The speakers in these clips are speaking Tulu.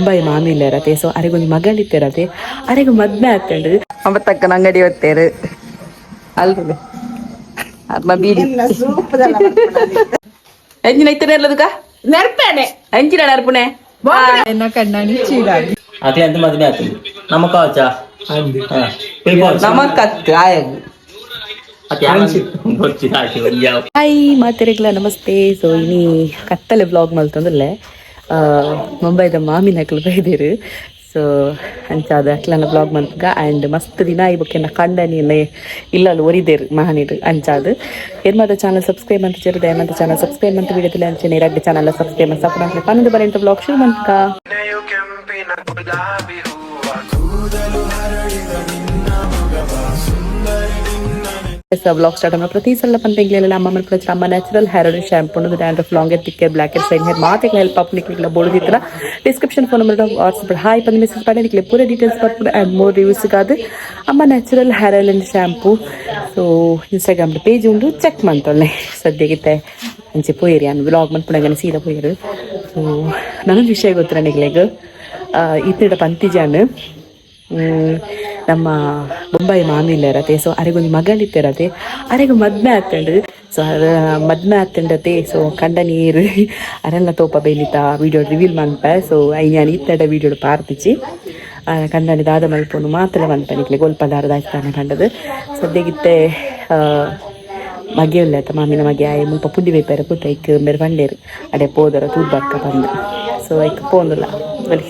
Bombay ಮಾಮಿ ಇಲ್ಲೇರತೆ. ಸೊ ಅರೆಗೊಂದು ಮಗಳಿತ್ತೇರತೆ, ಅರೆಗೆ ಮದ್ಮೆ ಆತಂಡು. ಒಂಬತ್ತಕ್ಕನ ಅಂಗಡಿ ಹೊತ್ತೇರು ಅಲ್ರಿ ಅರ್ಮ ಬೀಡಿ ಎಂಜಿನ ಇತ್ತನೇ ಇರ್ಲದಕ್ಕ ನೆರ್ಪೇನೆ. ಎಂಜಿನ ನರ್ಪುಣೆ. ಅಕ್ಲೆ ಅಂತ ಮದ್ವೆ ಆಯ್ತು ನಮ್ಮ ಕಾವಚ. ನಮಕತ್ ಆಯಗ್. ಹಾಯ್ ಮಾತೆರೆಗ್ಲ ನಮಸ್ತೆ. ಸೊ ಇನಿ ಕತ್ತಲೆ ಬ್ಲಾಗ್ ಮಲ್ತಂದ್ರಲೆ ಮುಂಬೈದ ಮಾಮಿನ ಅಕ್ಲು ಬೈದಿರು. ಸೊ ಅಂಚಾದ ಅಕ್ಲನ ಬ್ಲಾಗ್ ಮಲ್ಪಗ ಆ್ಯಂಡ್ ಮಸ್ತ್ ದಿನ ಈ ಬೊಕ್ಕ ಕಂಡನಿ ಇಲ್ಲ ಒರಿದೇರು ಮಹಾನೀರು. ಅಂಚಾದ ಏರ್ಮಾದ ಚಾನಲ್ ಸಬ್ಸ್ಕ್ರೈಬ್ ಅಂತ ಚೇರು ದಯಮಂತ ಚಾನಲ್ ಸಬ್ಸ್ಕ್ರೈಬ್ ಅಂತ ವಿಡಿಯೋದಲ್ಲಿ ಅಂಚೆ ನೇರಾಗಿ ಚಾನಲ್ ಸಬ್ಸ್ಕ್ರೈಬ್ ಸಪೋರ್ಟ್ ಅಂತ ಪನ್ನೊಂದು ಬರೆಂತ ಬ್ಲಾಗ್ ಶುರು ಮಂತ್ಕ. ಬ್ಲಾಗ್ ಸ್ಟಾರ್ಟ್ ಮಾಡೋ ಪ್ರತಿ ಸಲ ಪಂಪೆಂಗ್ಲೆಲ್ಲ ಅಮ್ಮ ಮನ್ಪುನ ಅಮ್ಮ natural hair oil shampoo, dandruff, long hair, thick hair, black hair, shine hair ಮಾತೆಗ್ಲ help ಆಪುನ. ಬೋಳುದಿತ್ತಲ description phone number WhatsApp hi ಬಂದು ಮೆಸೇಜ್ ಮಾಡಿ ನಿಕ್ಲೆ ಪೂರ ಡೀಟೇಲ್ಸ್ ಬರ್ಪುಂಡು. And more reviews ಸಿಗಾದು ಅಮ್ಮ natural hair oil and shampoo. So Instagram page ಉಂಡು, ಚೆಕ್ ಮಂತೊಲ್ಲೆ. ಸದ್ಯಗಿತ್ತೆ ಅಂಚೆ ಪೋಯಿರಿ ಅನ್ ವ್ಲಾಗ್ ಮನ್ಪುನಗನೆ ಸೀದಾ ಪೋಯಿರು. ಸೊ ನನೊಂದು ವಿಷಯ ಗೊತ್ತು ನನಗ್ಲೆಗ್ ಇತ್ತಿಡ ಪಂತಿಜಾನ್ ನಮ್ಮ ಬೊಂಬಾಯಿ ಮಾಮಿ ಇಲ್ಲೇರತೆ. ಸೊ ಅರೆಗೊಂದು ಮಗಳಿತ್ತೇರತೆ, ಅರೆಗೆ ಮದ್ಮೆ ಆತಂಡು. ಸೊ ಅರ ಮದ್ಮೆ ಆತಂಡತೆ. ಸೊ ಕಂಡ ನೀರು ಅರೆಲ್ಲ ತೋಪ ಬೇಲಿತ ವಿಡಿಯೋ ರಿವೀಲ್ ಮನ್ಪೆ. ಸೊ ಐನ್ ಇತ್ತಡ ವಿಡಿಯೋ ಪಾರ್ತಿಚಿ ಕಂಡನಿ ದಾದ ಮಲ್ಪೋನು ಮಾತ್ರ ಮನ್ಪೆ ನಿಕ್ಲೆ ಗೋಲ್ಪ ದಾರ ಕಂಡದು. ಸದ್ಯಗಿತ್ತೆ ಮಗೆ ಉಲ್ಲೆ ಆತ ಮಾಮಿನ ಮಗೆ ಆಯೆ ಮುಲ್ಪ ಪುಂಡಿ ಬೇಪೇರ ಪುಟ್ಟ ಐಕ್ ಮೇರೆ ಬಂಡೇರು ಅಡೆ ಪೋದರ ತೂದ್ ಬಕ್ಕ ಬಂದು. ಸೊ ಐಕ್ ಪೋಂದುಲ್ಲ ಬಲಿ.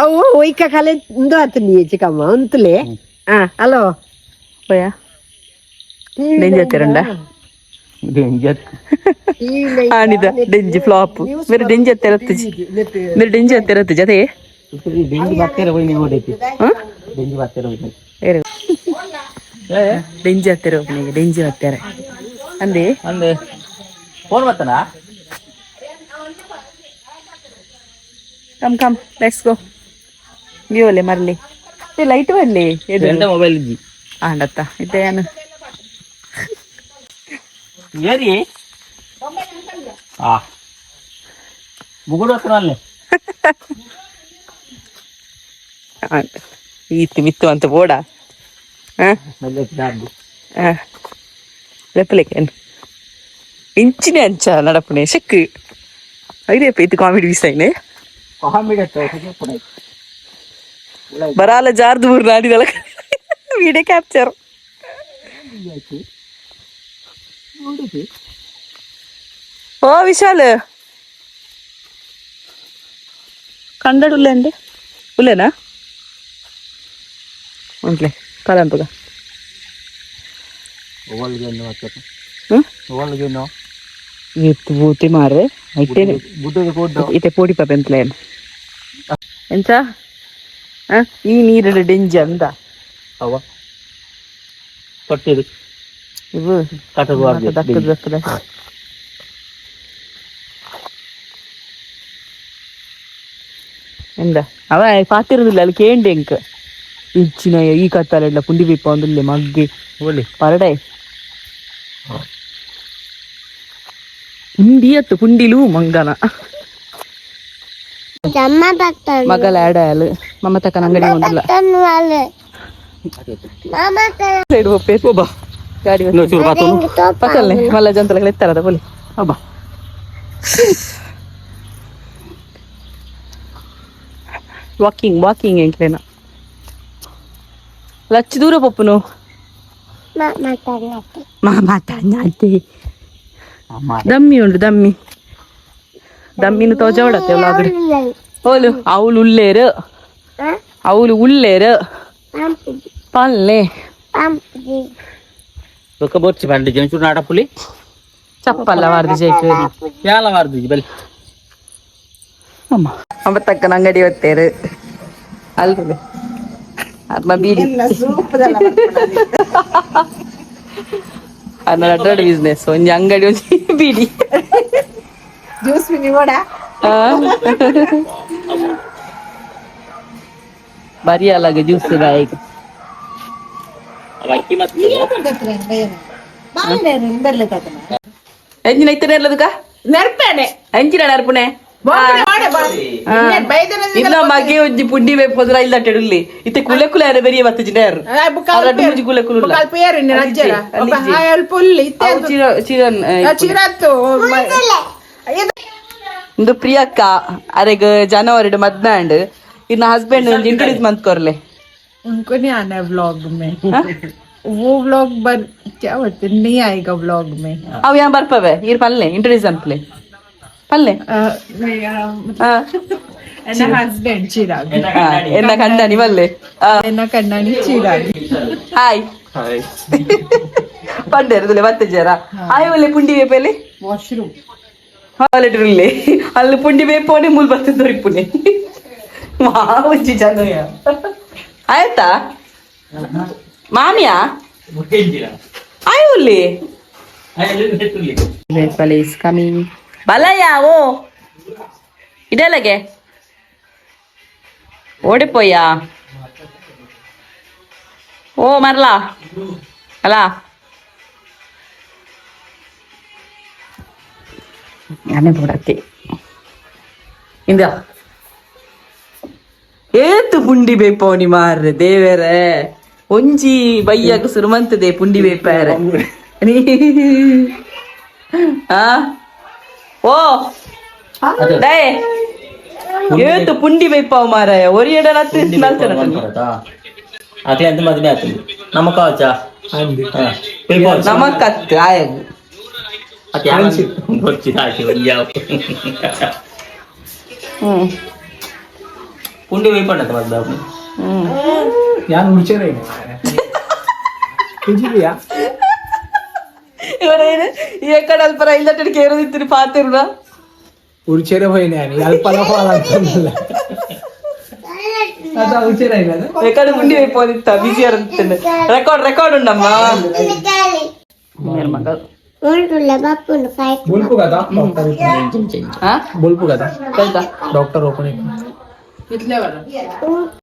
ಅವು ಒಯ್ಕ ಖಾಲಿ ಇಂದು ಆತು ನೀ ಚಿಕ್ಕಮ್ಮ ಅಂತಲೇ. ಹಲೋ. പോയാ ഡെഞ്ച് എത്തിരണ്ട ಆನಿದ ಡೆಂಜಿ ಫ್ಲಾಪ್ ಮೇರೆ ಡೆಂಜಿ ಎತ್ತಿರತ್ತಿಜಿ ಮೇರೆ ಡೆಂಜಿ ಎತ್ತಿರತ್ತಿಜಿ ಅದೇ. ಡೆಂಜಿ ಬತ್ತೆರ ಹೋಗಿ ಓಡೈತಿ. ಡೆಂಜಿ ಬತ್ತೆರ ಹೋಗಿ. ಡೆಂಜಿ ಹತ್ತಿರ ಒಬ್ಬನಿಗೆ ಡೆಂಜಿ ಹತ್ತಿರ ಅಂದೆ. ಅಂದೆ ಫೋನ್ ಬರ್ತಾನ. Come come, let's go. View ಅಲ್ಲೇ ಮರಲಿ ಲೈಟ್ ಬರ್ಲಿ. ಎಂತ ಮೊಬೈಲ್ ಇದ್ದಿ? ಆಂಡತ್ತ ಇತ್ತೆ ಏನು? ಏರಿ ಆ ಮುಗುಡು ಹತ್ರ ಅಲ್ಲೇ. ಇತ್ತು ಮಿತ್ತು ಅಂತ ಬೋಡ. ಲೆಪ್ಪಲೇಕೆ ಇಂಚಿನ ಅಂಚ ನಡಪುಣೆ ಶೆಕ್ ಐದೇಪ ಇದು ಕಾಮಿಡಿ ವಿಸೈನೆ. ಕಾಮಿಡಿ. ಬರಾಲ ಜಾರ್ದು ಊರು ನಾಡಿದಲ್ಲ ವಿಡಿಯೋ ಕ್ಯಾಪ್ಚರ್. ಓ ವಿಶಾಲ್ ಕಂಡಡು ಉಲ್ಲೆ ಅಂದೆ ಉಲ್ಲೇನಾ ಉಂಟ್ಲೆ ಕಲಂಪುಗ. ಎತ್ತು ಬೂತಿ ಮಾರೆ ಇಟ್ಟೇನೆ ಇತ್ತೆ ಪೋಡಿ ಪಾಪ ಎಂತಲೇನು ಎಂಚ ಈ ನೀರಡು ಡೆಂಜಿ ಅಂದ. ಅವ ಕೊಟ್ಟಿರು. ಇವು ದಕ್ಕದ ದಕ್ಕದ ಎಂದ ಅವ ಪಾತಿರುದಿಲ್ಲ ಅಲ್ಲಿ ಕೇಂಡೆ ಎಂಕ್ ಇಚ್ಚಿನ ಈ ಕತ್ತಲೆಲ್ಲ ಪುಂಡಿ ಬೀಪ ಒಂದುಲ್ಲೆ ಮಗ್ಗೆ. ಒಳ್ಳೆ. ಪರಡೆ ಪುಂಡಿ ಅತ್ತು ಪುಂಡಿಲು ಮಂಗನ ಮಗಲ ಆಡಾಲು ಮಮತಕ್ಕನ ಅಂಗಡಿ ಒಂದಿಲ್ಲ ಸೈಡ್ ಒಪ್ಪೆ ಗಾಡಿ ಪಕ್ಕಲ್ನೆ ಮಲ್ಲ ಜಂತಲ ಎತ್ತಾರದ ಬೋಲಿ. ಅಬ್ಬಾ. ವಾಕಿಂಗ್ ವಾಕಿಂಗ್ ಎಂಕ್ಲೇನ ಲಚ್ಚು ದೂರ ಪಪ್ಪುನು ಮಾತಾಡ್ನಾತೆ. ದಮ್ಮಿ ಉಂಡು ದಮ್ಮಿ ದಮ್ಮಿನ ತೋಜವಡತ್ತೆ ಒಳಗಡೆ ಓಲು ಅವಳು ಉಲ್ಲೇರು ಅವಳು ಉಲ್ಲೇರು ಪಲ್ಲೆ. ಬೊಕ್ಕ ಬೊರ್ಚಿ ಪಂಡಿ ಚೂರು ನಾಟ ಪುಲಿ. ಚಪ್ಪಲ್ಲ ವಾರ್ದು ಜೈಕ್. ಯಾಲ ವಾರ್ದು ಬಲಿ. ಅಮ್ಮ ಒಂಬತ್ತಕ್ಕನ ಅಂಗಡಿ ಹೊತ್ತೇರು ಅಲ್ರಿ ಅರ್ಮ ಬೀಡಿ ಅನ್ನ ಅಡ್ಡ ಬಿಸ್ನೆಸ್ ಒಂಜಿ ಅಂಗಡಿ ಒಂಜಿ ಬೀಡಿ. ಜ್ಯೂಸ್ ಮಿನಿ ಓಡ. ಬರಿ ಅಲ್ಲಾಗ ಜ್ಯೂಸ್ ಗಾಯಕ್. ಅಕ್ಕಿ ಮತ್ತೆ ಎಂಜಿನ ಇತ್ತನೇ ಇರ್ಲದಕ್ಕ ನೆರ್ಪೇನೆ. ಎಂಜಿನ ನರ್ಪುಣೆ. ಇನ್ನ ಮಗೆ ಒಂಜಿ ಪುಂಡಿ ಬೇಪ್ ಹೋದ್ರ ಇಲ್ಲ ಟೆಡುಲ್ಲಿ ಇತ್ತೆ ಕುಲೆ ಕುಲೆ ಅರೆ ಬೆರಿಯ ಬತ್ತ ಜಿಡೇರ್ ಅರಡ್ಡು ಮುಂಜಿ ಕುಲೆ ಕುಲುಲ್ಲ ಚಿರನ್ ಇಂದು ಪ್ರಿಯಕ್ಕ ಅರೆಗ್ ಜನವರಿ ಮದ್ನಾಂಡ್ ಇನ್ನ ಹಸ್ಬೆಂಡ್ ಒಂಜಿ ಇಂಟ್ರೊಡ್ಯೂಸ್ ಮಂತ್ಕೊರ್ಲೆ. उनको नहीं आना है व्लॉग में। वो व्लॉग बन क्या बोलते हैं, नहीं आएगा व्लॉग में। ಅವು ಯಾನ್ ಬರ್ಪವೆ ಇರ್ ಪಲ್ಲೆ ಇಂಟ್ರೊಡ್ಯೂಸ್ ಅನ್ಪ್ಲೆ ಪಲ್ಲೆ. नहीं, मतलब हस्बैंड चिराग. ಎನ್ನ ಕಂಡನಿ ಬಲ್ಲೆ. एना कन्नानी चिराग. ಹಾಯ್ ಪಂಡೇರುದುಲೆ ಮತ್ತೆ ಜರ ಆಯ್ ಒಲ್ಲೆ ಪುಂಡಿ ಬೇಪೆಲೆ. वॉशरूम. ಹಾಲೆಟ್ರುಲ್ಲೆ ಅಲ್ಲಿ ಪುಂಡಿ ಬೇಪೋನೆ ಮೂಲ್ ಬರ್ತದೆ ದೊರಿಪುನೆ ಮಾವುಂಜಿ ಜನಯ ಆಯ್ತಾ ಮಾಮಿಯಾ ಆಯ್ ಒಲ್ಲಿ is coming ಬಲಯ್ಯ ಓ ಇದೆಲ್ಲಗೆ ಓಡಿಪೋಯ್ಯಾ ಓ ಮರ್ಲಾ ಅಲ್ಲ ನಾನೇ ಬೋಡತ್ತೆ ಇಂದ ಏತು ಪುಂಡಿ ಬೇಪೋನಿ ಮಾರ್ರೆ ದೇವರೇ ಒಂಜಿ ಬಯ್ಯಗ ಸುರುಮಂತದೆ ಪುಂಡಿ ಬೇಪಾರೆ ಆ ಓ ಡೇ ಏತು ಪುಂಡಿ ಬೇಪಾವ್ ಮಾರಾಯ ಒರಿಯಡ ಅಕ್ಲೆ ಅಂತ ಮದ್ವೆ ಆಯ್ತು ನಮ್ಮ ಕಾವಚ. ನಮಕತ್ತು ಆಯಗ್. ಹ್ಮ್. ಪುಂಡಿ ಬೇಪಂಡ ಮದ್ವೆ. ಹ್ಮ್. ಯಾನ್ ಹುಡ್ಚೇರ ಕುಜಿಬಿಯಾ. ಇವರೇನು ಈ ಕಡೆ ಅಲ್ಪ ರೈಲ್ ಕೇರೋದಿತ್ತು ಪಾತಿರ್ನ. ಉರ್ಚೇರೆ ಹೋಯ್ನೆ ಅಲ್ಪ ಅಂತಂದಿಲ್ಲ ಅದ ಉರ್ಚೇರ ಇಲ್ಲ ಅದು. ಬೇಕಾದ್ರೆ ಮುಂಡಿ ಹೋಗಿತ್ತ ಬಿಸಿ ರೆಕಾರ್ಡ್ ರೆಕಾರ್ಡ್ ಉಂಡಮ್ಮ ಮಗ. ಬುಲ್ಪು కదా ಡಾಕ್ಟರ್. ಹಾ. ಬುಲ್ಪು కదా. ಕಲ್ತಾ. Doctor open.